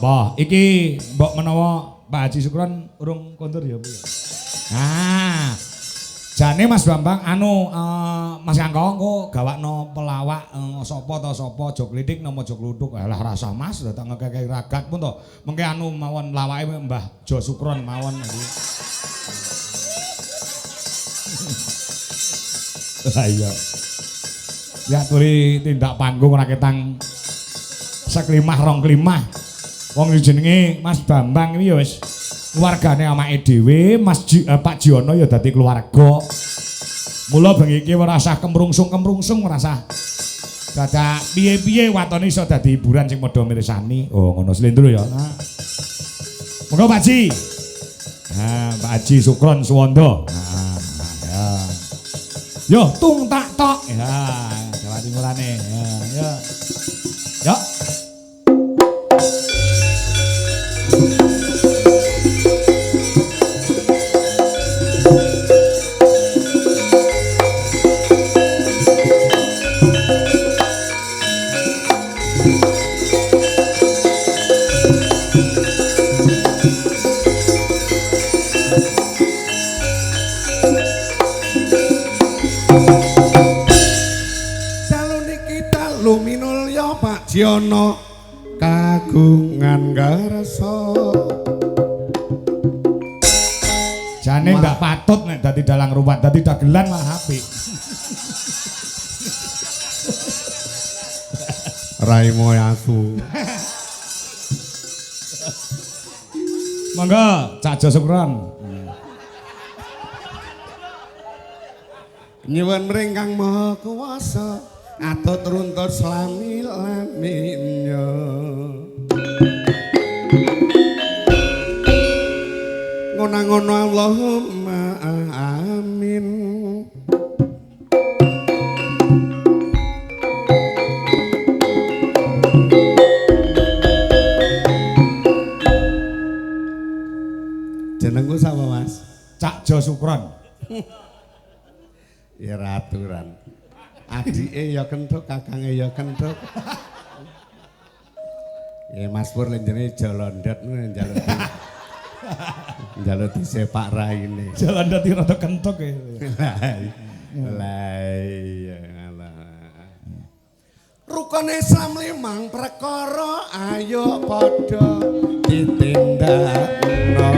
Apa? Iki mbok menawa Pak Haji Sukron urung kondur ya, Bu. Ah. Jane Mas Bambang anu Mas Kangko engko gawakno pelawak sapa ta sapa aja klitik napa aja kluthuk. Alah rasa Mas dadak ngekeki ragat pun to. Mengke anu mawon lawake Mbah Jo Sukron mawon. Lah iya. Ya turi tindak panggung ora ketang seklimah rong klimah. Wong jenenge Mas Bambang iki ya wis keluargane amake dhewe, Mas Pak Jiono ya dadi keluarga. Mula bengi iki ora usah kemrungsung-kemrungsung, ora usah dadak piye-piye watone iso dadi hiburan sing padha mirsani. Oh, ngono slendro ya. Nah. Monggo Pak Haji. Nah, Pak Haji Sukron Suwondo. Nah, ya. Yo tung tak tok. Ya, Jawa Timurane. Ya, ya. Yo. Jiono kagungan garsa. Jane ndak patut nek dadi dalang ruwat, dadi dagelan malah apik. Raimu asu. Monggo Cak Jo Sukron. Nyuwun mring Kang Maha Kuwasa atut runtut slami-laminya. Ngono-ngono Allahumma amin. Jenengku sapa, Mas? Cak Jo Sukron. Ya raturan. Adike ya kenthuk, kakange ya kenthuk. Ya Mas Pur lenjene jolondot ngono njaluk. Njaluk disepak raine. Jolondot iki rada kenthuk ya. Lah iya ngalah. Rukun Islam limang perkara ayo padha ditindakno.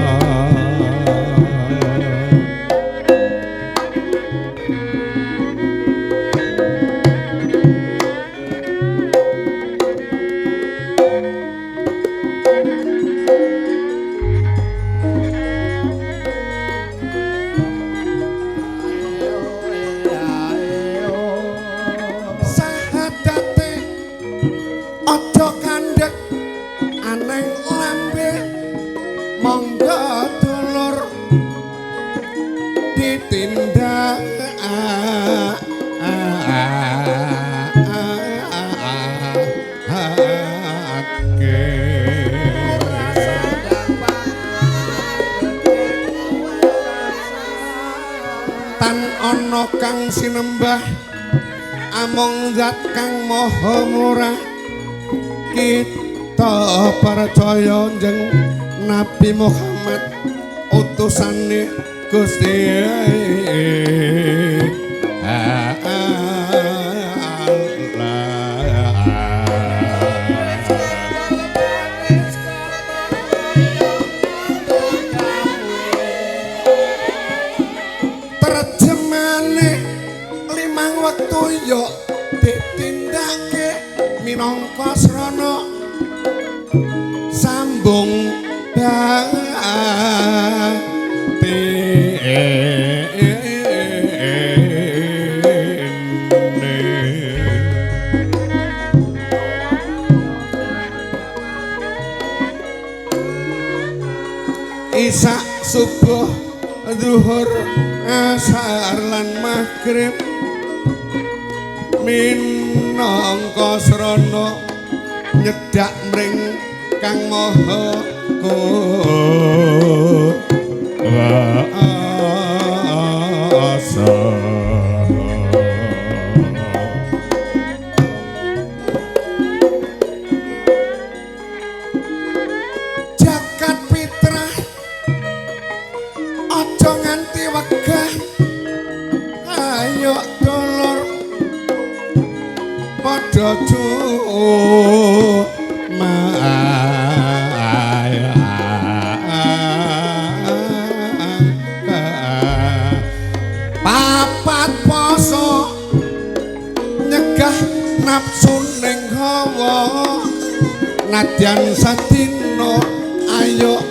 Kang sinembah amung zat kang maha murah, kita percaya jeng Nabi Muhammad utusane Gusti Allah. Yo ditindake minangka srana sambung batine. Isak subuh zuhur asar lan maghrib minangka srana nyedak mring Kang Maha Kuwasa. padha papat poso nyegah nafsu ning hawa nadyan sadina ayo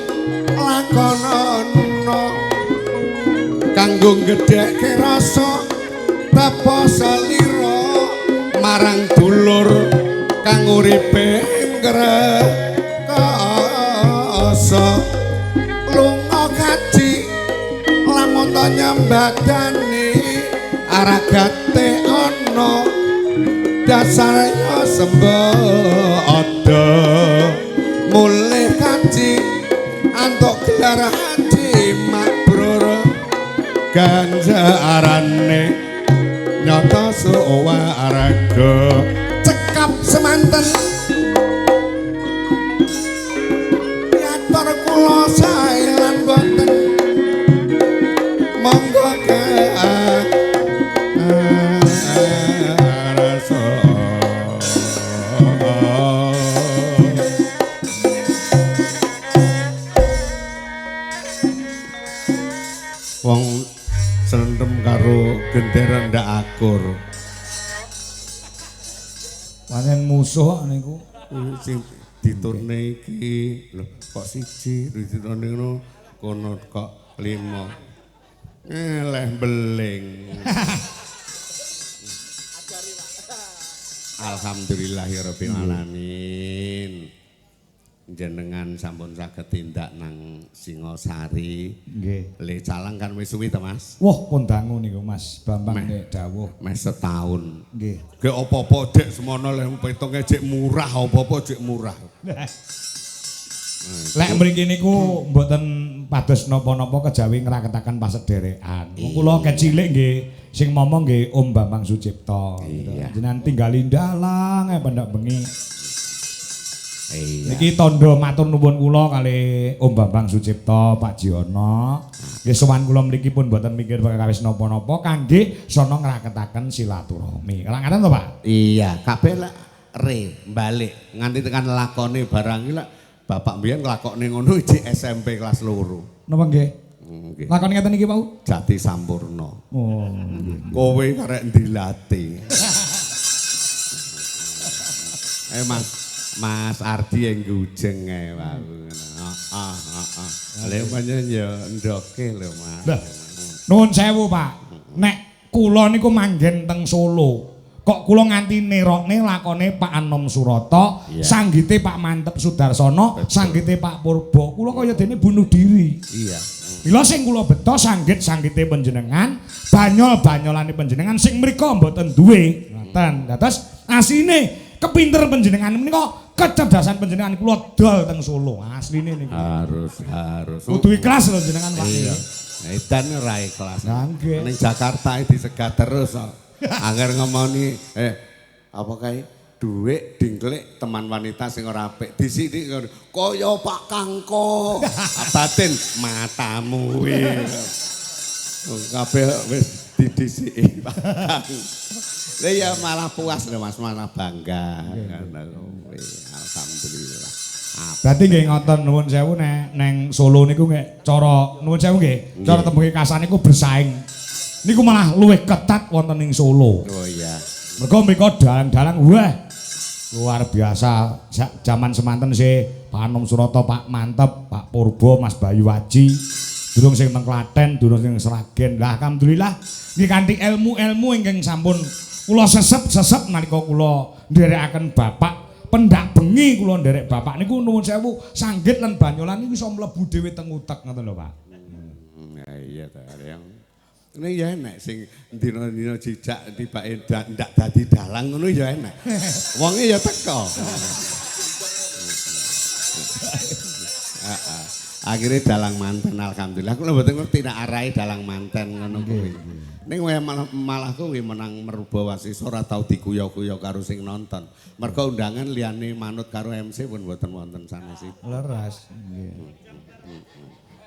lakonono kanggo gedhekke rasa tepo salira marang dulur kang uripe ngrekasa lunga kaji lamun ta nyembadani aragate ana dasar ya sembada mulih kaji antuk gelar haji mabrur ganjarane nyata suwarga cekap semanten piatur kula sae lan boten monggo wong serendem karo gendera ndak akur. Pancen musuh niku sing diturne iki lho kok siji diturne ngono kono kok 5. Eleh beling. Alhamdulillahirabbil alamin. Jenengan sampun saged tindak nang Singosari. Nggih. Le calang kan wis suwi ta, Mas? Wah, pun dangu niku Mas Bambang nek dawuh. Meh setahun. Nggih. Ge apa-apa dek semono leh petunge jek murah, apa-apa jek murah. Lek mriki niku mboten pados napa-napa kejawi ngraketaken pasederekan. Wong kula kecilik nggih sing momong nggih Om Bambang Sucipto. Jenengan tinggali ndalang ae pendak bengi. Iya. Niki tandha matur nuwun kula kali Om Bambang Sucipto, Pak Jiono. Nggih sowan kula mriki pun mboten mikir perkawis napa-napa kangge sono ngraketaken silaturahmi. Lha ngaten to, Pak? Iya, kabeh lek re balik nganti tekan lakone barang iki lek bapak mbiyen nglakokne ngono iki SMP kelas 2. Napa nggih? Nggih. Lakon ngeten iki, Pak? Jati Sampurna. Oh, nggih. Kowe karek ndilati. Mas Mas Ardi yang gujeng ae, Pak. Heeh, heeh. Lha pancen ya ndoke lho, Mas. Lah, nuwun sewu, Pak. Nek kula niku manggen teng Solo, kok kula nganti nerokne lakone Pak Anom Surata, sanggite Pak Manteb Sudarsono, sanggite Pak Purbo. Kula kaya dene bunuh diri. Iya. Mila sing kula beto sanggit-sanggite panjenengan, banyol-banyolane panjenengan sing mriko mboten duwe. Ngoten. Dados asine kepinter panjenengan menika kecerdasan panjenengan kula dol teng Solo asline niku. Harus. Kudu ikhlas lho jenengan Pak. Iya. Edan ora ikhlas. Nggih. Ning Jakarta disegat terus kok. Angger ngomoni apa kae dhuwit dingklik teman wanita sing ora apik. Disithik kaya Pak Kangko. Batin matamu kuwi. Kabeh wis didhisiki Pak. Lah ya malah puas lho Mas, malah bangga. Alhamdulillah. Berarti nggih ngoten nuwun sewu nek neng Solo niku nggih cara nuwun sewu nggih, cara tembunge kasan niku bersaing. Niku malah luwih ketat wonten ing Solo. Oh iya. Mergo mriku dalang-dalang wah luar biasa. Jaman semanten sih Pak Anom Surata, Pak Manteb, Pak Purbo, Mas Bayu Aji, durung sing teng Klaten, durung sing Sragen. Lah alhamdulillah nggih kanthi ilmu-ilmu ingkang sampun kula sesep-sesep nalika kula nderekaken bapak pendak bengi kula nderek bapak niku nuwun sewu sanggit lan banyolan niku iso mlebu dhewe teng utek ngoten lho Pak. Iya ta yang ini ya enek sing dina-dina jejak tibake ndak dadi dalang ngono ya enek. Wonge ya teko. Heeh. Akhire dalang manten alhamdulillah. Kula mboten ngerti nek arahe dalang manten ngono kuwi. Ning malah kuwi menang Meruba Wasisa ora tau diguya-guya karo sing nonton. Mergo undangan liyane manut karo MC pun mboten wonten sanesipun. Leres. Nggih.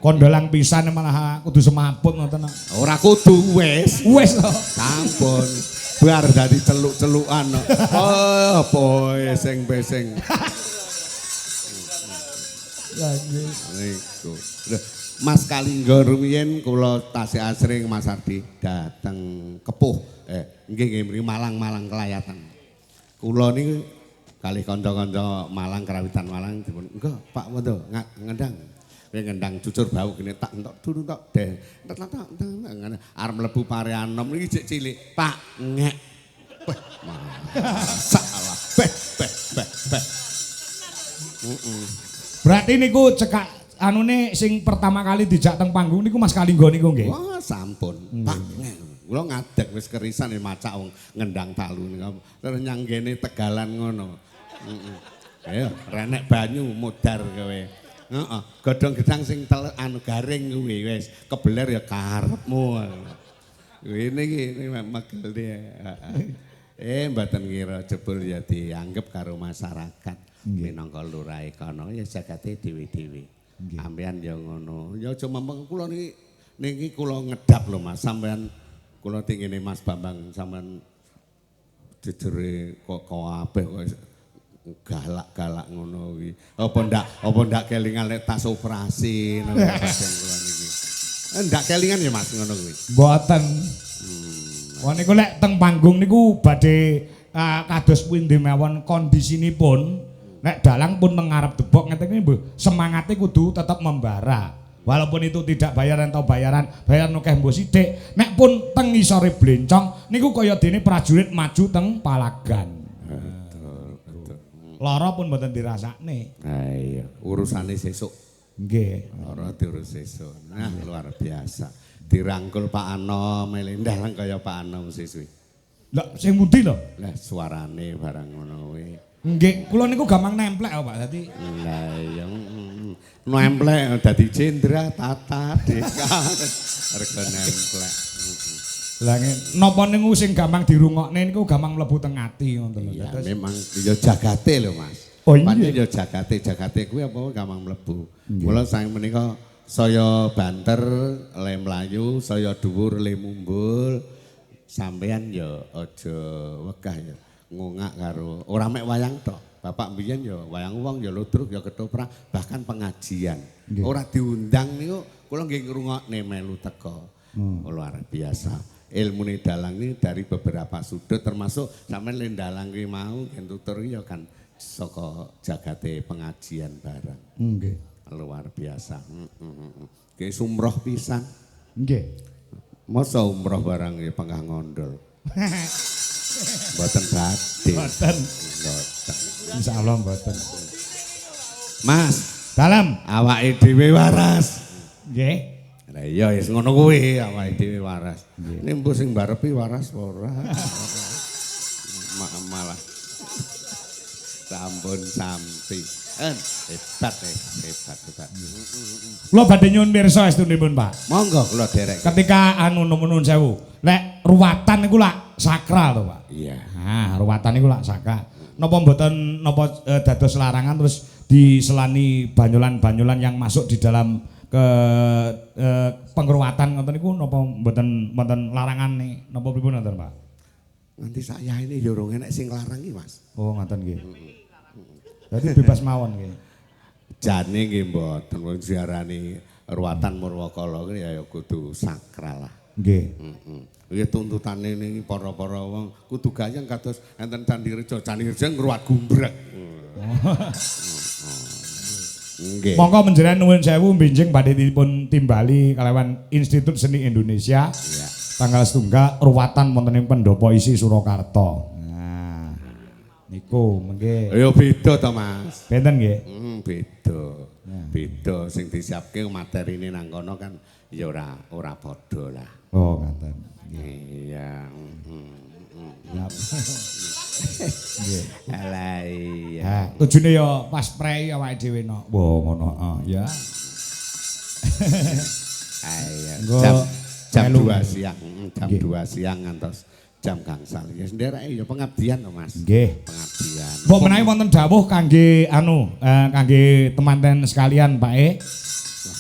Kondolang pisan malah kudu semaput ngoten. Ora kudu wis. Wis to. Sampun. Bar dadi celuk-celukan. Oh, peseng peseng. Lah nggih. Niku. Lho, Mas Kalingga rumiyin kula tasih asring Mas Ardi dateng Kepuh. Nggih nggih mriki Malang-Malang kelayatan. Kula niku kalih kanca-kanca Malang Krawitan Malang dipun, "Engko Pak Wondo ngendang." Kowe ngendang cucur bau kene tak entok durung tok deh. Tok tok tok ngene arep mlebu Pareanom niki jek cilik. Pak ngek. Wah, masalah. Beh beh beh beh. Heeh. Berarti niku cekak anune sing pertama kali dijak teng panggung niku Mas Kalingga niku nggih. Wah, sampun. Pak ngek. Kula ngadeg wis kerisan ya macak wong ngendang talu niku. Terus nyang kene Tegalan ngono. Heeh. Ayo renek banyu mudar kowe. Heeh, godhong gedang sing anu garing kuwi wis kebeler ya karepmu. Kuwi niki megel dia. Heeh. Mboten ngira jebul ya dianggep karo masyarakat. Minangka lurahe kono ya jagate dhewe-dhewe. Sampeyan ya ngono. Ya aja mempeng kula niki niki kula ngedap lho Mas. Sampeyan kula tingene Mas Bambang sampeyan jejere kok kabeh kok galak-galak ngono kuwi. Apa ndak kelingan lek tas operasi ngono bagian kula niki. Ndak kelingan ya Mas ngono kuwi. Mboten. Wah niku lek teng panggung niku badhe kados pundi mawon kondisinipun nek dalang pun mengarep debok ngeten iki mbuh semangate kudu tetep membara. Walaupun itu tidak bayaran atau bayaran, bayaran akeh mbuh sithik, nek pun teng ngisore blencong niku kaya dene prajurit maju teng palagan. Betul, betul. Lara pun mboten dirasakne. Ha iya, urusane sesuk. Nggih. Ora diurus sesuk. Nah, luar biasa. Dirangkul Pak Anom, elendah kaya Pak Anom siswi. Lah sing pundi lho? Lah suarane barang ngono kuwi. Nggih, kula niku gampang nemplek kok, Pak. Dadi Lah iya nemplek dadi Cendra Tata Deka. Rega nemplek. Lah napa niku sing gampang dirungokne niku gampang mlebu teng ati ngoten lho. Iya, Dados memang ya jagate lho Mas. Oh, iya. Pancen ya jagate, jagate kuwi apa gampang mlebu. Mula sang menika saya banter le mlayu, saya dhuwur le mumbul. Sampeyan ya aja wegah ya ngungak karo ora mek wayang tok. Bapak mbiyen ya wayang wong ya ludruk ya ketoprak bahkan pengajian. Ora diundang niku kula nggih ngrungokne melu teka. Luar biasa. Ilmune dalang ini dari beberapa sudut termasuk sampean le dalang kuwi mau gen tutur ya kan saka jagate pengajian barang. Nggih. Luar biasa. Nggih sumroh pisan. Nggih. Masa umroh barang ya pengah ngondol. Mboten badhe. Mboten. Mboten. Insyaallah mboten. Mas, Dalem. awake dhewe waras. Nggih. Lah iya wis ngono kuwi awake dhewe waras. Nek mbuh sing barepi waras apa ora? Malah sampun sampi. Hebat hebat hebat. Kula badhe nyuwun pirsa estunipun, Pak. Monggo kula derek. Ketika anu nuwun sewu, lek ruwatan niku lak sakral to, Pak. Iya. Nah, ruwatan niku lak sakral. Napa mboten napa dados larangan terus diselani banyolan-banyolan yang masuk di dalam ke pengruwatan ngoten niku napa mboten wonten larangan nih napa pripun ngoten, Pak? Nganti saya ini ya urung enek sing larang iki, Mas. Oh, ngoten nggih. Berarti bebas mawon nggih. Jane nggih mboten wong diarani ruwatan Murwakala kuwi ya kudu sakral lah. Nggih. Heeh. Nggih tuntutane niki para-para wong kudu gayeng kados enten Candirejo, Candirejo ngruwat gumbrek. Nggih. Monggo menjenengan nuwun sewu benjing badhe dipun timbali kalawan Institut Seni Indonesia. Iya. Tanggal setunggal ruwatan wonten ing Pendopo ISI Surakarta. Nah. Niku mengke. Ya beda to, Mas. Benten nggih. Beda. Beda sing disiapke materine nang kono kan ya ora padha lah. Oh, ngaten. Iya. Siap. Nggih. Alah iya. Ha, tujune ya pas prei awake dhewe no. Wah, ngono heeh ya. Ayo. Engko Jam melu. 2 siang, jam Nggih. 2 siang ngantos jam gangsal. Ya ndereke ya pengabdian to, Mas. Nggih. Pengabdian. Mbok menawi wonten dawuh kangge anu kangge temanten sekalian Pak E.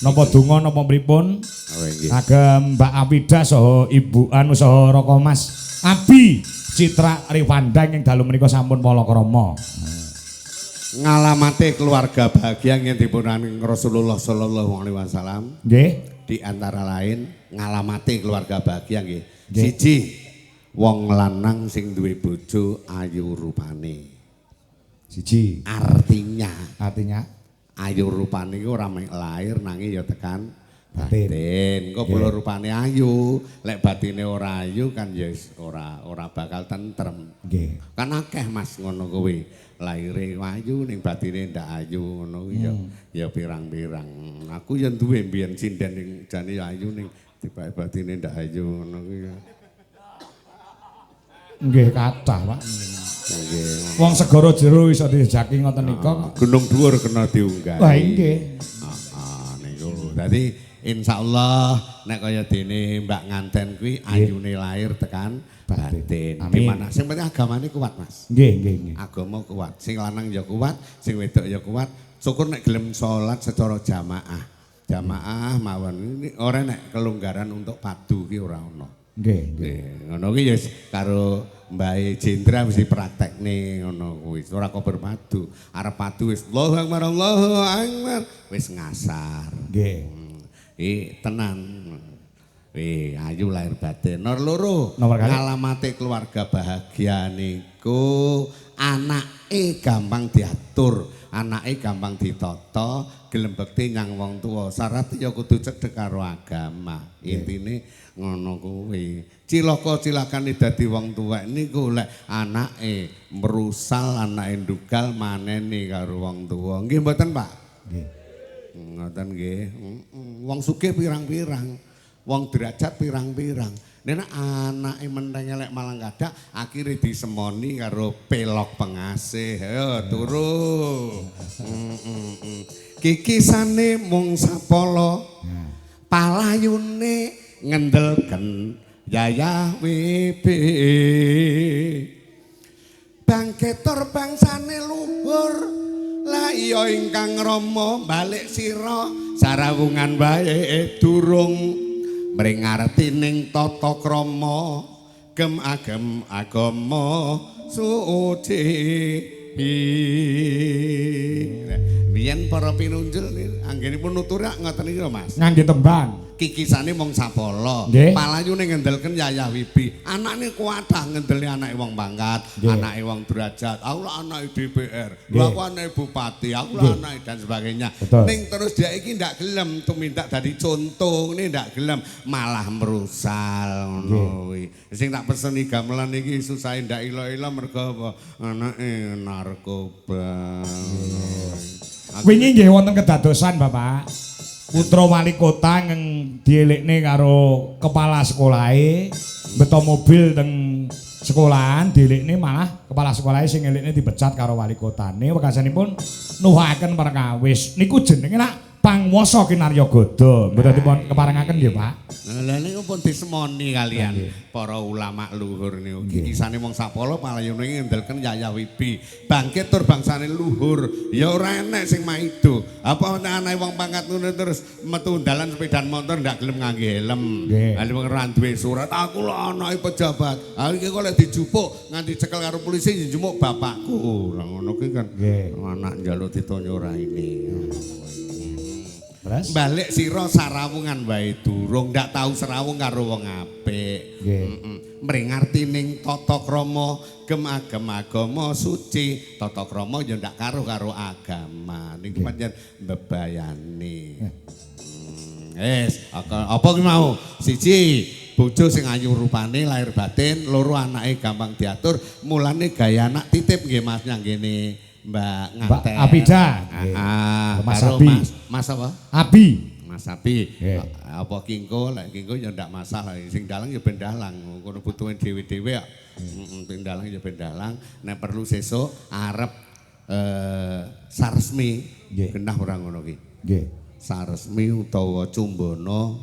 Napa donga napa pripun? Oh, nggih. Kagem Mbak Afida saha Ibu anu saha Raka Mas Abi Citra Rewanda ing dalu menika sampun palakrama. Ngalamate keluarga bahagia yang dipunani Rasulullah sallallahu alaihi wasallam. Nggih. Di antara lain ngalamate keluarga bahagia nggih. Nggih. Siji, wong lanang sing duwe bojo ayu rupane. Siji. Artinya, Artinya ayu rupane iku ora mek lahir nanging ya tekan batin. Batin. Engko kula rupane ayu, lek batine ora ayu kan ya wis ora bakal tentrem. Nggih. Kan akeh Mas ngono kuwi. Lahire ayu ning batine ndak ayu ngono kuwi ya ya pirang-pirang. Aku ya duwe mbiyen sinden ning jane ya ayu ning tibake batine ndak ayu ngono kuwi ya. Nggih kathah, Pak. Nggih. Wong segara jero iso dijaki ngoten nika kok. Gunung dhuwur kena diunggahi. Wah, nggih. Heeh, niku. Dadi insyaallah nek kaya dene Mbak Nganten kuwi ayune lahir tekan batin. Amin. Di mana sing penting agamane kuat, Mas. Nggih, nggih, nggih. Agama kuat, sing lanang ya kuat, sing wedok ya kuat. Syukur nek gelem salat secara jamaah. Jamaah mawon ini ora nek kelonggaran untuk padu ki ora ono. Nggih, nggih. Nggih, ngono ki ya wis karo Mbae Jendra mesti praktekne ngono kuwi. Ora kok berpadu. Arep padu wis Allahu Akbar, Allahu Akbar, wis ngasar. Nggih. Tenan. Wih, ayu lahir batin. Nomor loro, Nomor kali. ngalamate keluarga bahagia niku anake gampang diatur, anake gampang ditata, gelem bekti nyang wong tuwa. Syarat ya kudu cedhek karo agama. Intine ngono kuwi. Cilaka cilakane dadi wong tuwek niku lek anake merusal, anake ndugal maneni karo wong tuwa. Nggih mboten, Pak? Nggih. Ngoten nggih. Wong sugih pirang-pirang, wong derajat pirang-pirang. Nek anake mentheng elek malang kadak akhire disemoni karo pelok pengasih. Ayo turu. Kikisane mung sapala. Palayune ngendelken Yayah WB. Bangketor bangsane luhur. Lah iya ingkang rama balik sira sarawungan wae durung mringarti ning tata krama gem agem agama suci. Biyen para pinunjul anggenipun nutur ngoten iki lho Mas. Ngangge tembang. Kikisane mung sapala, palayune ngendelken Yayah Wibi. Anake kuwadah ngendeli anake wong pangkat, anake wong derajat. Aku lah anake DPR, lha aku anake bupati, aku lah anake dan sebagainya. Betul. Ning terus dia iki ndak gelem tumindak dadi contoh, ngene ndak gelem, malah merusal ngono kuwi. Sing tak peseni gamelan iki susahe ndak ila-ila mergo apa? Anake narkoba. Wingi nggih wonten kedadosan, Bapak. Putra wali kota ngeng dielikne karo kepala sekolahe, beto mobil teng sekolahan dielikne malah kepala sekolahe sing ngelikne dipecat karo wali kotane. Wekasanipun nuwuhaken perkawis. Niku jenenge lak pangwasa kinarya gada. Mboten dipun keparengaken nggih, Pak. Lah niku pun disemoni kalian para ulama luhur niku. Kikisane wong sapala palayune ngendelken Yayah Wibi. Bangkit tur bangsane luhur, ya ora enek sing maido. Apa anake wong pangkat ngono terus metu dalan sepedaan motor ndak gelem ngangge helm. Nggih. Lah wong ora duwe surat, aku lho anake pejabat. Ha iki kok lek dijupuk nganti cekel karo polisi njupuk bapakku. Lah ngono kuwi kan anak njaluk ditonyo raine. Terus? Balik sira sarawungan wae durung ndak tau serawung karo wong apik. Nggih. Mringarti ning tata krama gem agem agama suci. Tata krama ya ndak karo karo agama. Niku pancen mbebayani. Wis, apa ki mau? Siji, bojo sing ayu rupane lahir batin, loro anake gampang diatur, mulane gaya anak titip nggih Mas nyang kene. Mbak Mbak Nganten. Abida. Heeh. Mas Karo Abi. Mas apa? Abi. Mas Abi. Nggih. Apa kingko, lek kingko ya ndak masalah. Sing dalang ya ben dalang. Kono butuhe dhewe-dhewe kok. Heeh, sing dalang ya ben dalang. Nek perlu sesuk arep saresmi. Nggih. Genah ora ngono ki. Nggih. Saresmi utawa cumbana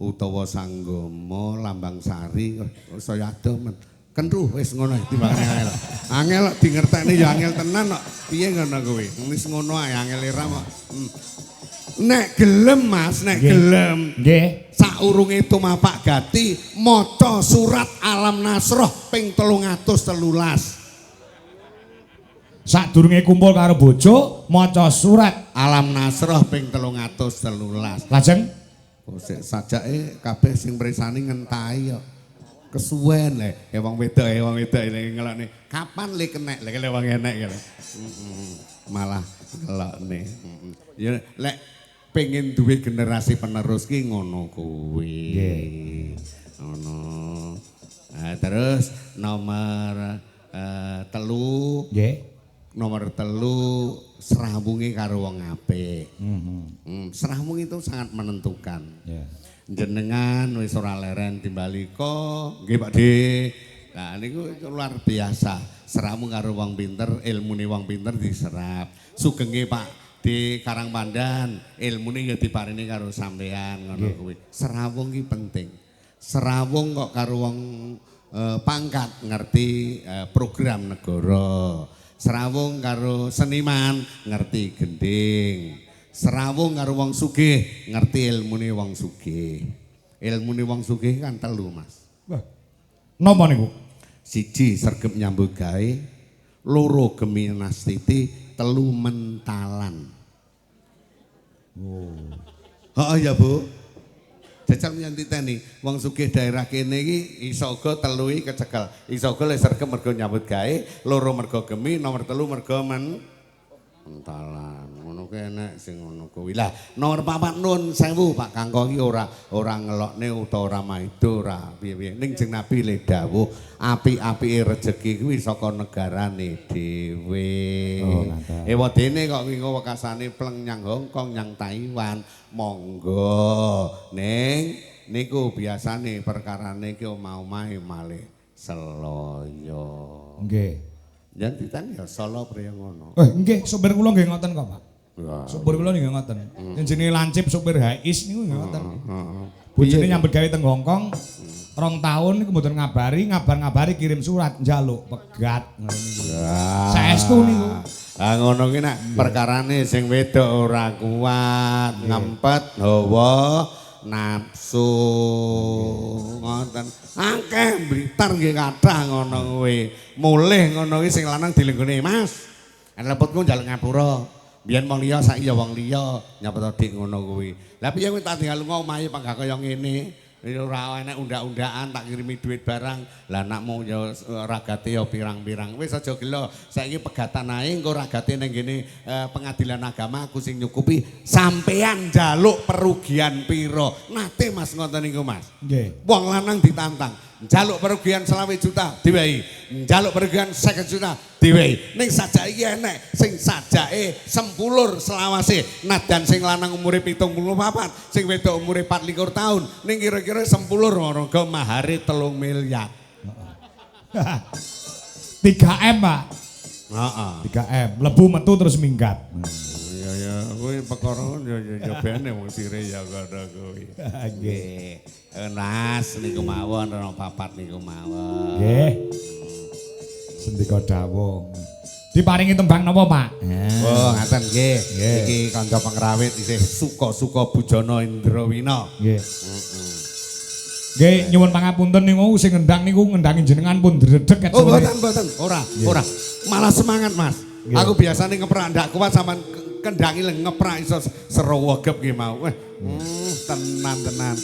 utawa sanggama lambang sari saya adoh men. Kentuh wis ngono timbangane angel. Angel kok dingertekne ya angel tenan kok. Piye ngono kuwi? Wis ngono ae angel era kok. Nek gelem Mas, nek gelem. Nggih. Saurunge tumapak gati maca surat Alam Nasroh ping 313. Sadurunge kumpul karo bojo maca surat Alam Nasroh ping 313. Lajeng sik sajake kabeh sing mresani ngentahi kok. Kesuwen le, wong wedok ngelokne. Kapan le kenek le wong enek lho. Malah ngelokne. Ya lek pengen duwe generasi penerus ki ngono kuwi. Nggih. Ngono. Nah, terus nomor 3. Nggih. Nomor 3 srawunge karo wong apik. Srawung itu sangat menentukan. Yeah. Jenengan wis ora leren timbaliko, nggih Pak De. Nah niku luar biasa. Srawung karo wong pinter, ilmune wong pinter diserap. Sugenge Pak di Karangpandan, ilmune ya diparingi karo sampean ngono kuwi. Srawung ki penting. Srawung kok karo wong pangkat ngerti program negara. Srawung karo seniman ngerti gending. Srawung karo wong sugih ngerti ilmune wong sugih. Ilmune wong sugih kan 3, Mas. Wah. Napa niku? 1 sregep nyambut gawe, 2 geminastiti, 3 mentalan. Oh. Heeh ya, Bu. Jajal nyantiteni wong sugih daerah kene iki iso uga 3 iki kecekel. Iso uga le sregep mergo nyambut gawe, 2 mergo gemi, nomor 3 mergo mentalan. Ngono kuwi enek sing ngono kuwi. Lah nomor 4 nun sewu Pak Kangko iki ora ngelokne utawa ora maido ora piye-piye. Ning jeneng Nabi le dawuh apik-apike rejeki kuwi saka negarane dhewe. Oh, ngaten. Ewadene kok wingi wekasane pleng nyang Hong Kong, nyang Taiwan. Monggo. Ning niku biasane perkarane ki omah-omahe malih seloyo. Nggih. Yen ditan ya Solo priye ngono. Nggih, sopir kula nggih ngoten kok, Pak. Wah. Sopir kula nggih ngoten. Yen jenenge lancip sopir Hais niku nggih ngoten. Heeh. Bojone nyambut gawe teng Hongkong 2 tahun niku mboten ngabari, ngabar-ngabari kirim surat njaluk pegat ngono niku. Saestu niku. Ah ngono ki nek perkarane sing wedok ora kuat, ngempet hawa nafsu ngoten. Akeh Blitar nggih kathah ngono kuwi. Mulih ngono kuwi sing lanang dilenggone, Mas. Leputku njaluk ngapura. Biyen wong liya saiki ya wong liya, nyapa to Dik ngono kuwi. Lah piye kowe tak tinggal lunga omahe panggah kaya ngene. Ora enek undak-undakan tak kirimi duit barang. Lah anakmu ya ragate ya pirang-pirang. Wis aja gelo. Saiki pegatan ae engko ragate ning ngene pengadilan agama aku sing nyukupi. Sampean njaluk perugian pira? Nate Mas ngoten niku Mas. Nggih. Wong lanang ditantang. Njaluk perugian 25 juta diwehi. Njaluk perugian 50 juta diwehi. Ning sajake iki enek sing sajake sempulur selawase. Nadan sing lanang umure 74, sing wedok umure 24 tahun. Ning kira-kira sempulur warga mahare 3 miliar. 3M, Pak. Heeh. 3M. Mlebu metu terus minggat. Ya ya kuwi perkara ya ya bene wong sire ya ngono kuwi. Nggih. Nas niku mawon 24 niku mawon. Nggih. Sendika dawuh. Diparingi tembang napa, Pak? Oh, ngaten nggih. Iki kanca pengrawit isih suka-suka Bujana Indrawina. Nggih. Nggih, nyuwun pangapunten niku sing ngendang niku ngendangi jenengan pun dredeg ket Oh, sore. mboten mboten. Ora, ora. Malah semangat, Mas. Aku biasane ngeprak ndak kuat sampean kendangi ngeprak iso serowegep ki mau. Weh, tenan-tenan.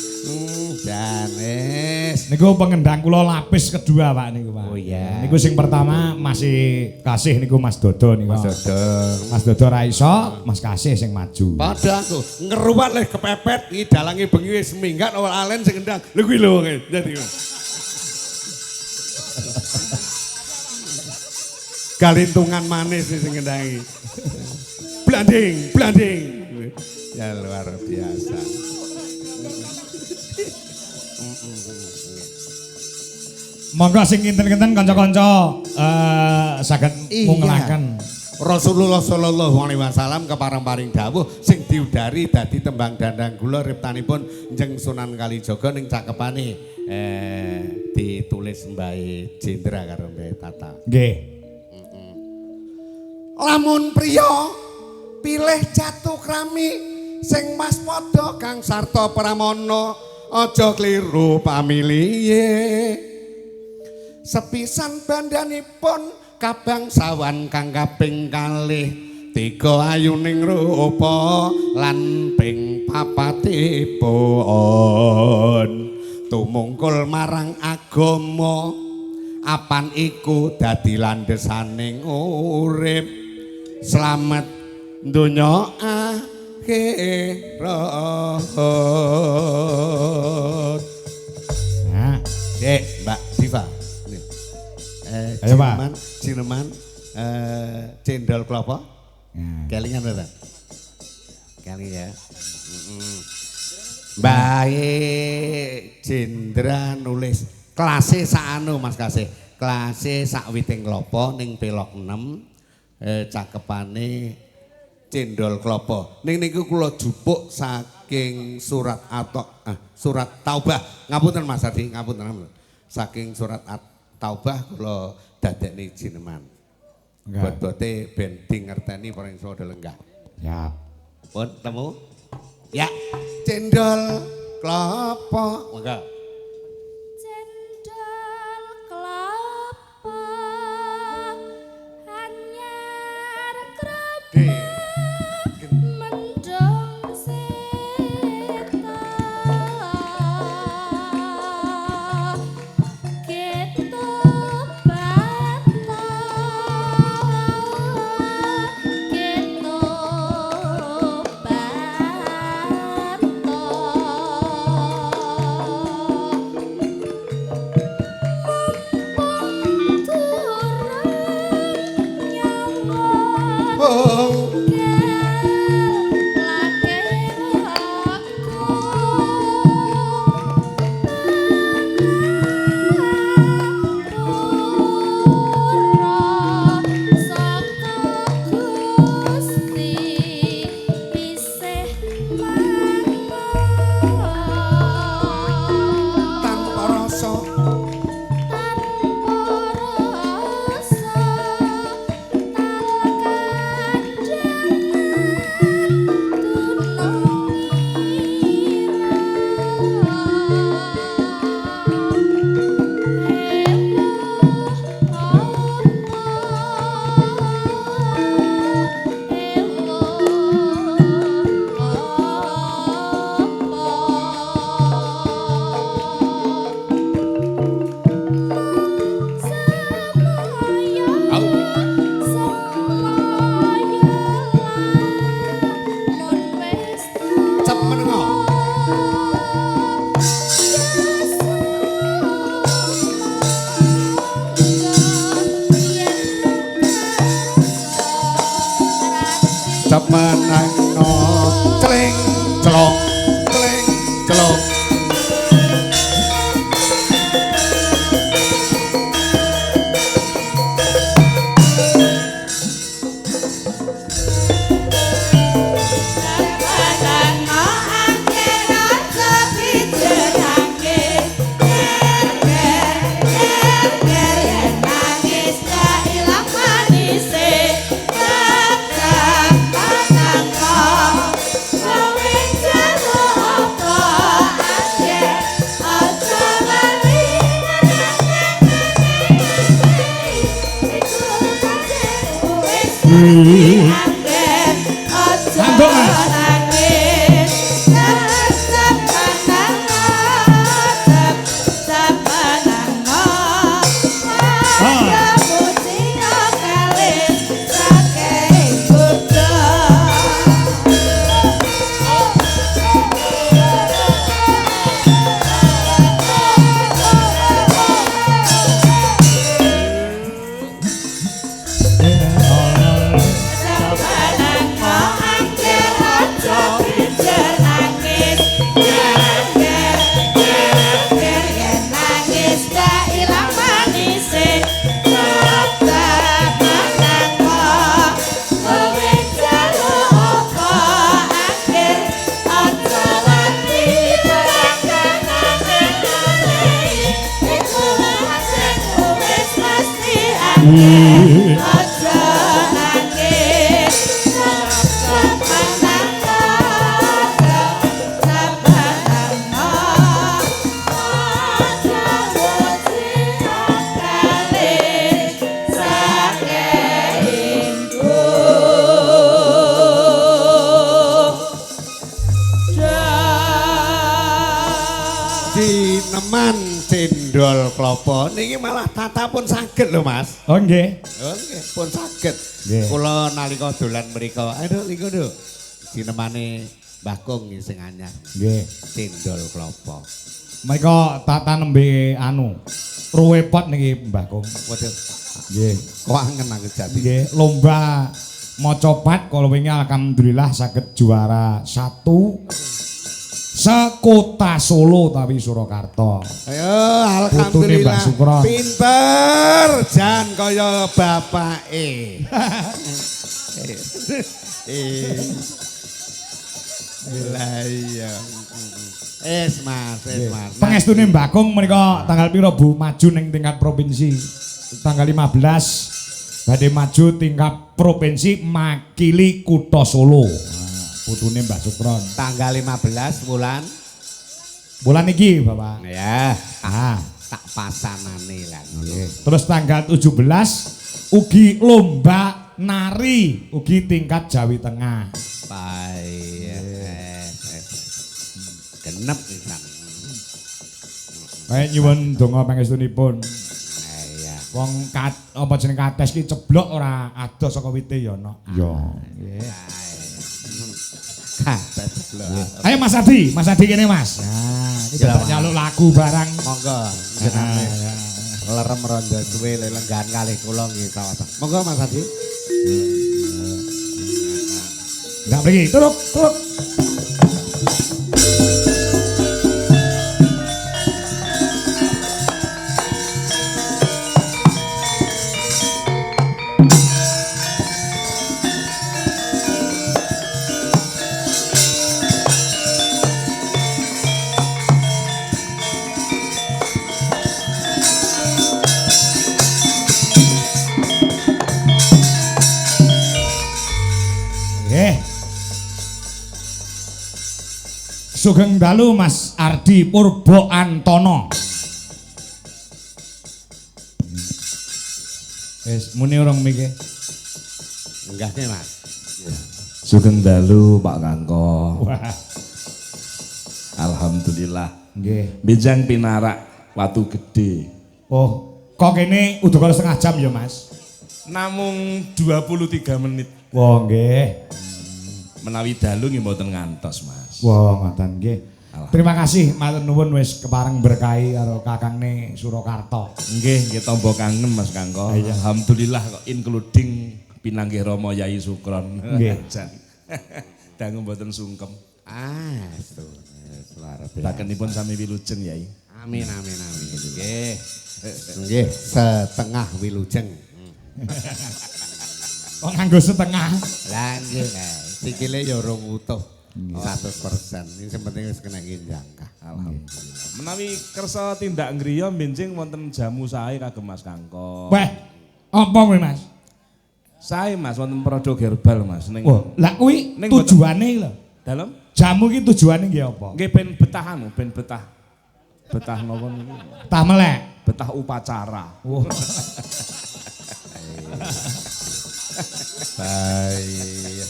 Jan wis. Niku pengendang kula lapis kedua, Pak niku, Pak. Oh iya. Niku sing pertama masih Kasih niku Mas Dodo niku. Mas Dodo. Mas Dodo ra iso, Mas Kasih sing maju. Padha aku ngeruwat leh kepepet iki dalange bengi wis minggat awal alen sing kendang. Lho kuwi lho wonge. Dadi. Galintungan manis sing ngendangi. Blanding, blanding. Ya luar biasa. Monggo sing kinten-kinten kanca-kanca saged mungelaken. Rasulullah sallallahu alaihi wasallam kepareng-paring dawuh sing diudari dadi tembang dandang gula riptanipun Njeng Sunan Kalijaga ning cakepane ditulis Mbae Jendra karo Mbae Tata. Nggih. Lamun priya pilih jatuh krami Sing waspada kang sarta pramana aja kliru pamilihe. Sepisan bandhanipun kabangsawan kang kaping kalih tiga ayuning rupa lan ping papatipun tumungkul marang agama apan iku dadi landhesaning urip slamet donya akhirat. Nah, Dek, Mbak Diva. Ayo, Pak. Cineman, cendol klopo. Nah. Kelingan ta? Keling ya. Baik, Jendra nulis klase sak anu Mas Kasih. Klase sak witing klopo ning pelok 6 cakepane cendol klopo. Ning niku kula jupuk saking surat atau surat Taubah. Ngapunten Mas Adi, ngapunten. Saking surat Taubah kula dadekne jineman. Bot-bote ben di ngerteni para iso padha lenggah. Ya. Pun temu. Ya, cendol klopo. Monggo. Cendol klopo anyar krepek mendung seta. Keto bato keto bato mumpung durung nyawa Oh. Tanpa rasa cep menengo. Cep menengo. Cling celong cling celong. Ngantuk, Mas. Ah. klopo niki malah tata pun saged lho Mas. Oh nggih. Oh nggih, pun saged. Nggih. Kula nalika dolan mriko, aduh niku nduk. Sinemane Mbah Kung sing anyar. Nggih. Cendol klopo. Mereka tata nembe anu ruwepot niki Mbah Kung. Waduh, Nggih. kok angen aku jati. Nggih, lomba maca pat kala wingi alhamdulillah saged juara 1 sekota Solo tapi Surakarta. Ayo Putune Mbah alhamdulillah. Sukron. Pinter jan kaya bapake. Lah iya. Es Mas, es Mas. Pangestune Mbah Kung menika tanggal pira Bu maju ning tingkat provinsi? Tanggal 15 badhe maju tingkat provinsi makili Kutha Solo. Nah, putune Mbah Sukron. Tanggal 15 bulan Bulan iki Bapak. ya, Ah. tak pasanane lah ngono. Terus tanggal 17 ugi lomba nari ugi tingkat Jawi Tengah. Baik. Genep pisan. Kayak nyuwun donga pangestunipun. Iya. Wong kat apa jeneng kates ki ceblok ora adoh saka wite ya no. Ya. Nggih. Kates lho. Ayo Mas Adi kene Mas. Nah, iki dadak nyaluk lagu barang. Monggo jenenge lerem rondo suwe lelenggahan kalih kula nggih sawetara. Monggo Mas Adi. Ndak mriki, turuk, turuk. Sugeng dalu Mas Ardi Purbo Antono. Wis muni urung miki. Enggahne Mas. Sugeng dalu Pak Kangko. Wah, Alhamdulillah. nggih. Benjang pinarak watu gede. Oh, kok kene udah setengah jam ya, Mas? Namung 23 menit. Wah, nggih. Menawi dalu nggih mboten ngantos, Mas. Wah, ngoten nggih. Terima kasih matur nuwun wis kepareng berkahi karo kakangne Surakarta. Nggih, nggih tombo kangen Mas Kangko. Iya. Alhamdulillah kok including pinanggih Rama Yai Sukron. Nggih. Jan. Dangu mboten sungkem. Ah, luar biasa. Bakenipun sami wilujeng Yai. Amin amin amin. Nggih. Nggih, setengah wilujeng. Kok nganggo setengah? Lah nggih. Sikile ya urung utuh. 100%. Ini sing penting wis kena jangkah. Alhamdulillah. Menawi kersa tindak griya benjing wonten jamu sae kagem Mas Kangko. Wah, apa kuwi, Mas? Sae Mas wonten produk herbal Mas ning Wah, lah kuwi tujuane lho. Dalem? Jamu iki tujuane nggih apa? Nggih ben betah anu, ben betah. Betah napa niku? Betah melek. Betah upacara. Wah. Baik.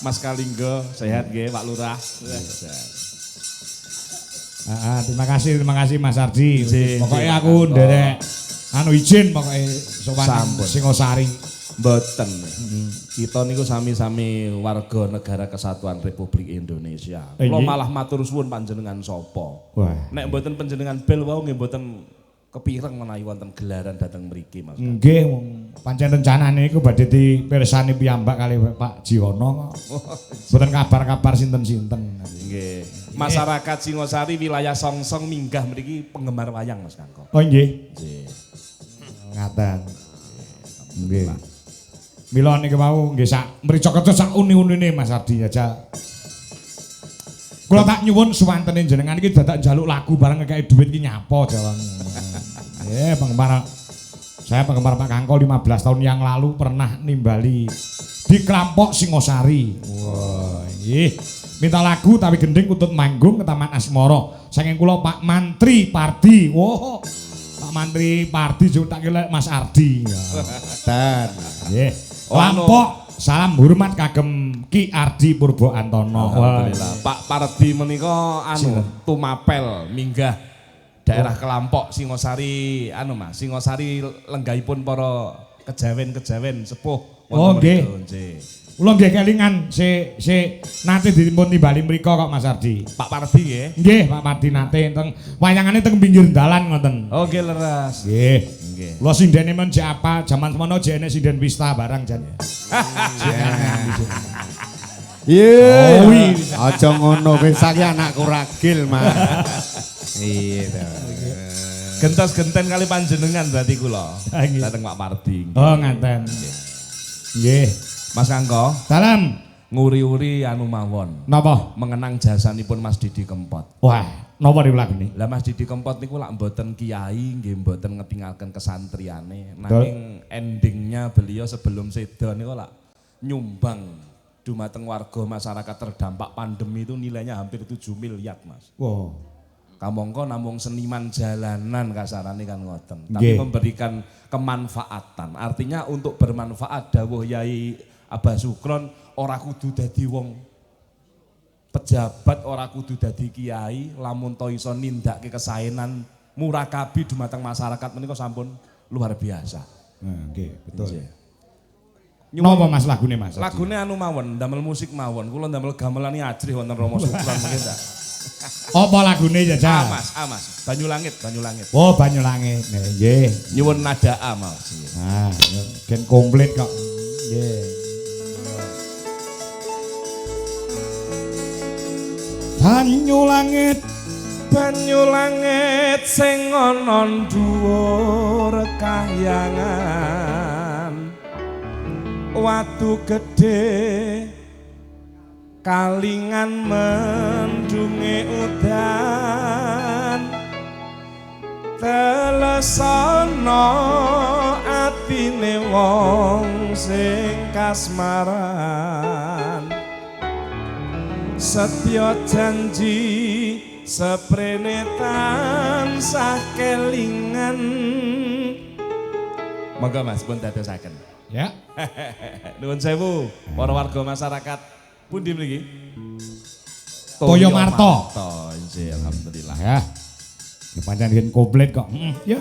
Mas Kalinggo sehat nggih Pak Lurah. Terima kasih Mas Ardi. Pokoknya aku nderek anu izin pokoke sowan Singosari. Mboten. Kita niku sami-sami warga negara kesatuan Republik Indonesia. Kula malah matur suwun panjenengan sapa. Nek mboten panjenengan bel wau nggih mboten kepireng menawi wonten gelaran dateng mriki Mas. Nggih, wong pancen rencanane iku badhe dipirsani piyambak kali Pak Jiwono kok. Mboten kabar-kabar sinten-sinten. Nggih. Masyarakat Singosari wilayah Songsong minggah mriki penggemar wayang Mas Kangko. Oh nggih. Nggih. Ngaten. Nggih. Mila niki wau nggih sak mrica kecut sak uni-unine Mas Ardi aja. Kula tak nyuwun suwantene jenengan iki dadak njaluk lagu bareng ngekeki dhuwit iki nyapa jawang. Penggemar saya penggemar Pak Kangko 15 tahun yang lalu pernah nimbali di Klampok Singosari. Wah, nggih. Minta lagu tapi gending kutut manggung ke Taman Asmara. Saking kula Pak Mantri Pardi. Wah. Pak Mantri Pardi jung tak kira Mas Ardi. Ngoten. Nggih. Lampok, salam hormat kagem Ki Ardi Purbo Antono. Alhamdulillah. Pak Pardi menika anu tumapel minggah daerah Kelampok Singosari anu Mas, Singosari lenggahipun para kejawen-kejawen sepuh. Oh nggih. Kula nggih kelingan si nate dipun timbali mriku kok Mas Ardi. Pak Pardi nggih. Nggih, Pak Pardi nate teng wayangane teng pinggir dalan ngoten. Oh nggih leres. Nggih. Nggih. Kula sindene men jek apa jaman semono jek enek sinden pista barang jan. Iya. Aja ngono kowe saiki anakku ragil, Mas. Iya to. Gentos-genten kali panjenengan berarti kula. Dateng Pak Pardi. Oh ngaten. Nggih. Mas Kangko, Salam. Nguri-uri anu mawon. Napa? Mengenang jasanipun Mas Didi Kempot. Wah, napa niku lagune? Lah Mas Didi Kempot niku lak mboten kiai, nggih mboten ngetingalken kesantriane. Nanging endingnya beliau sebelum sedo niku lak nyumbang dumateng warga masyarakat terdampak pandemi itu nilainya hampir 7 miliar, Mas. Wow. Kamangka namung seniman jalanan kasarane kan ngoten, tapi memberikan kemanfaatan. Artinya untuk bermanfaat dawuh Yai Abah Sukron ora kudu dadi wong pejabat, ora kudu dadi kiai, lamun to iso nindakake kesaenan murakabi dumateng masyarakat menika sampun luar biasa. Nah, nggih, betul. Napa Mas lagune Mas? Lagune anu mawon, ndamel musik mawon. Kula ndamel gamelane ajrih wonten Rama Sukron mungkin ta. Apa lagune jajal? A Mas, A Mas. Banyu Langit, Banyu Langit. Oh, Banyu Langit. Nggih. Nyuwun nada A Mas. Nah, gen komplit kok. Nggih. Banyu langit, banyu langit sing ana dhuwur kahyangan. Watu gedhe kalingan mendunge udan. Telesana atine wong sing kasmaran. Setya janji seprene tansah kelingan. Monggo Mas pun dadosaken. Ya. Nuwun sewu para warga masyarakat pundi mriki? Toyomarto. Nggih, alhamdulillah. Ya. Ya pancen yen komplit kok. Heeh, ya.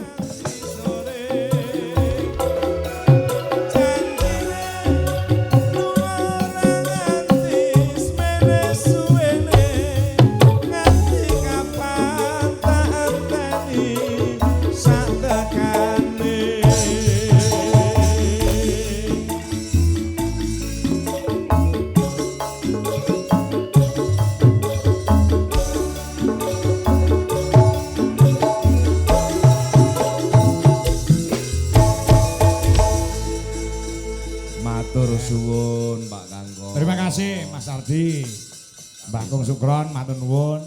Suwun Pak Kangko. Terima kasih Mas Ardi. Mbah Kung Sukron matur nuwun.